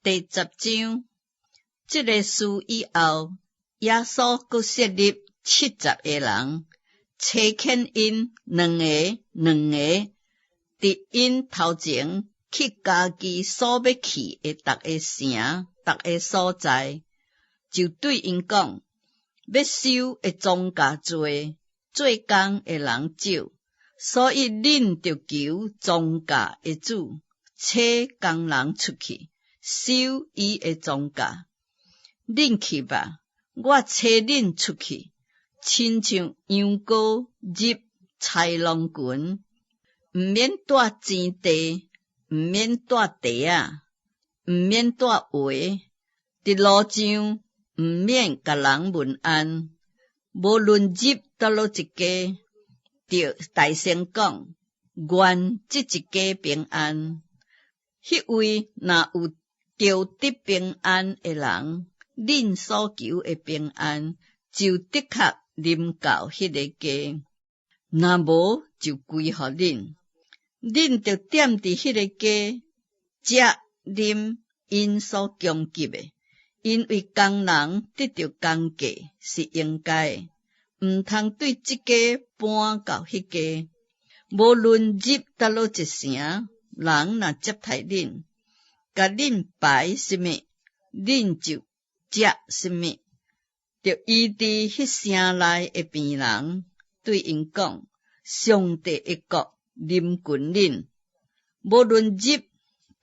第十章，這个事以後，耶穌閣設立七十个人，差遣𪜶兩个兩个，佇𪜶頭前去家己所欲去的逐个城、逐个所在，就對𪜶講：欲收的莊稼濟，做工的人少，所以恁著求莊稼的主，差工人出去收伊的莊稼。恁去吧，我差恁出去，親像羊羔入豺狼群，毋免帶錢袋，毋免帶袋仔，毋免帶鞋。佇路上毋免共人問安。無論入佗落一家，著大聲講：願這一家平安。彼位若有著得平安的人，恁所求的平安就的確臨到彼个家；若無，就歸予恁。恁著踮佇彼个家，食啉𪜶所供給的，因為工人得著工價是應該的，毋通對這家搬到彼家。無論入佗落一城，人若接待恁，共恁排啥物，恁就食啥物，著醫治彼城內的病人，對𪜶講：上帝的國臨近恁。無論入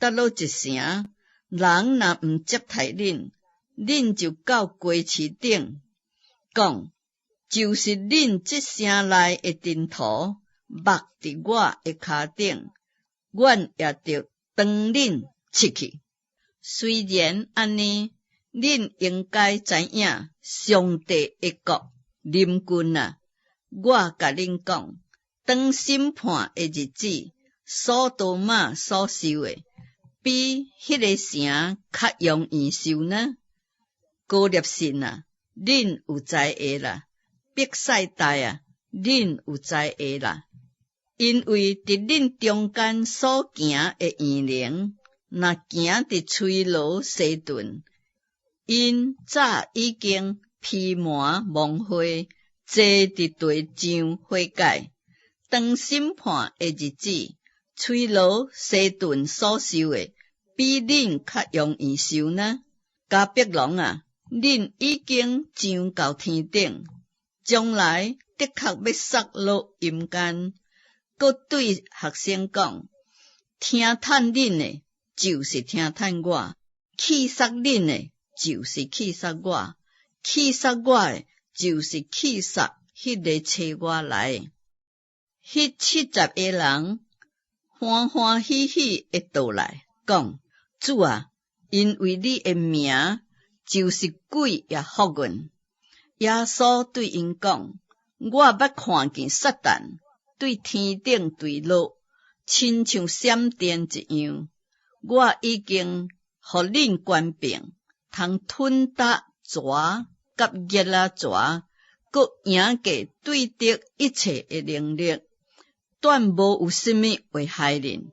佗落一城，人若毋接待恁，恁就到街市頂講：就是恁這城內的塵土落佇我的跤頂，阮也著當恁拭去。雖然按呢，恁應該知影上帝的國臨近啊！我共恁講，當審判的日子，所多瑪所受的，比彼个城較容易受呢。哥勒歆啊，恁有災禍啦！伯賽大啊，恁有災禍啦！因為佇恁中間所行的異能，若行佇推羅西頓，𪜶早已經披麻蒙灰，坐佇地上悔改。當審判的日子，推羅西頓所受的，比恁較容易受呢。迦百農啊，恁已經上到天頂，將來的確欲捒落陰間。閣對學生講：聽趁恁的，就是聽趁我；氣煞恁的，就是氣煞我；氣煞我的，就是氣煞彼个差我來的。彼七十个人歡歡喜喜的倒來，講：主啊，因為你的名，就是鬼也服阮。耶穌對𪜶講：我捌看見撒旦對天頂墜落，親像閃電一樣。我已經予恁權柄，通吞踏蛇佮蠍仔蛇，閣贏過對敵一切的能力，斷無有啥物會害恁。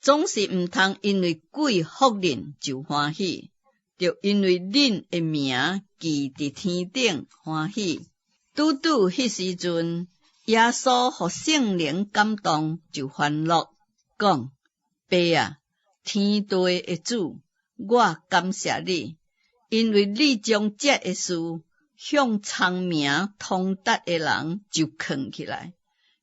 總是毋通因為鬼服恁就歡喜，著因為恁的名記佇天頂歡喜。拄拄彼時陣，耶穌予聖靈感動，就歡樂，講：爸啊，天地的主，我感謝你，因為你將這个事向聰明通達的人就囥起來，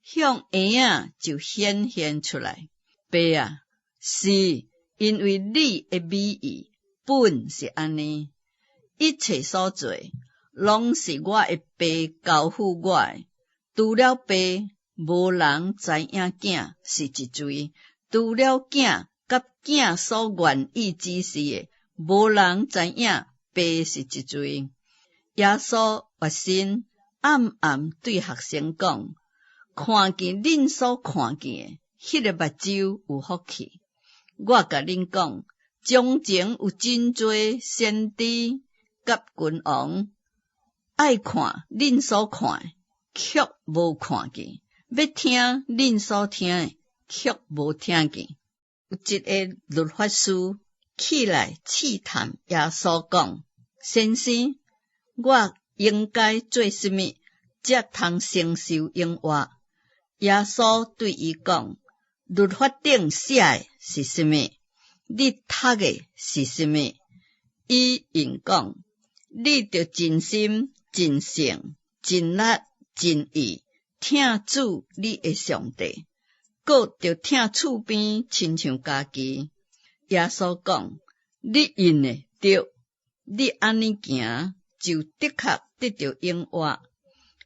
向嬰仔就顯現出來。爸啊，是因為你的美意本是按呢，一切所做，攏是我的爸交付我的。除了爸，無人知影囝是一誰；除了囝佮囝所願意指示的，無人知影爸是一誰。耶穌越身暗暗對學生講：看見恁所看見的，彼个目睭有福氣。我共恁講，從前有真濟先知佮君王，愛看恁所看的，卻無看見；欲聽恁所聽的，卻無聽見。有一个律法師起來試探耶穌講：先生，我應該做啥物，才通承受永活？耶穌對伊講：律法頂寫的是啥物？你讀的是啥物？伊應講：你著盡心、盡性、盡力、盡意疼主你的上帝，閣著疼厝邊親像家己。耶穌講：你應的對，你按呢行，就的確得著永活。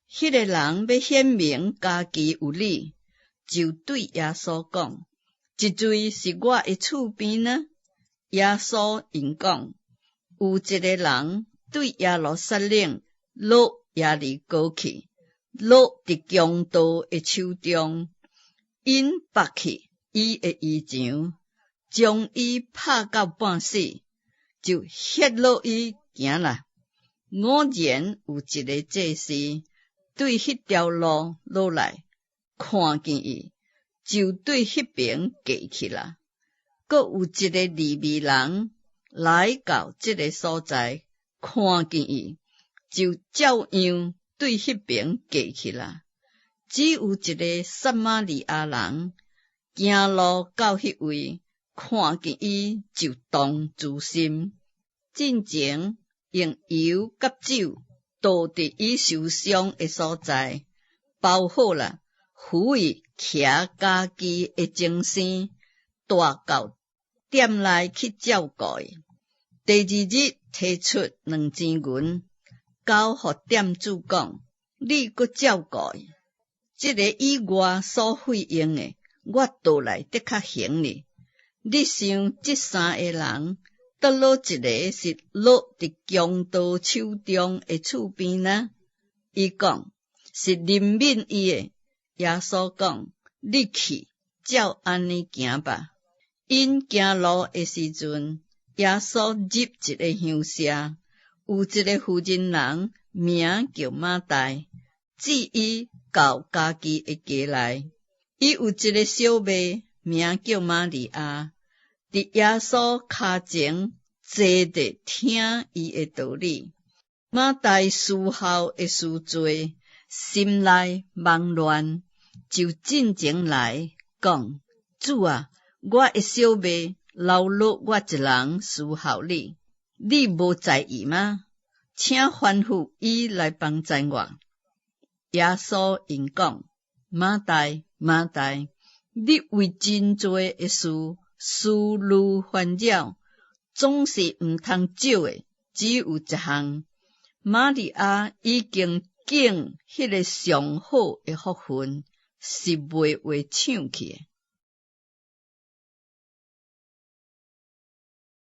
彼个人欲顯明家己有理，就對耶穌講：這誰是我的厝邊呢？耶穌應講：有一个人對耶路撒冷落耶利哥去，落佇強盜的手中，𪜶縛去伊的衣裳，將伊拍到半死，就歇落伊行啦。偶然有一个祭司對彼條路落來，看見伊，就對彼爿過去啦。閣有一个利未人來到這个所在，看見伊，就照樣對彼爿過去啦。只有一个撒瑪利亞人行路到彼位，看見伊就動慈心，進前用油佮酒倒佇伊受傷的所在，包好啦，扶伊騎家己的精牲，帶到店內去照顧伊。第二日提出2錢銀，交予店主講：你閣照顧伊。這个以外所費用的，我倒來的較還你。你想這三个人，佗落一个是落佇強盜手中的厝邊呢？伊講是憐憫伊的。耶穌講：你去，照按呢行吧。𪜶行路的時陣，耶穌入一个鄉社，有一个婦人人名叫馬大，召伊到家己的家內。伊有一个小妹名叫瑪利亞，佇耶穌跤前坐著聽伊的道理。馬大思考的事濟，心內忙亂，就進前來講：主啊，我的小妹留落我一人侍候你，你無在意嗎？請吩咐伊來幫贊我。耶穌應講：馬大，馬大，你為真濟的事思慮煩擾，總是毋通少的，只有一項。瑪利亞已經揀彼个上好的福分，是袂會搶去的。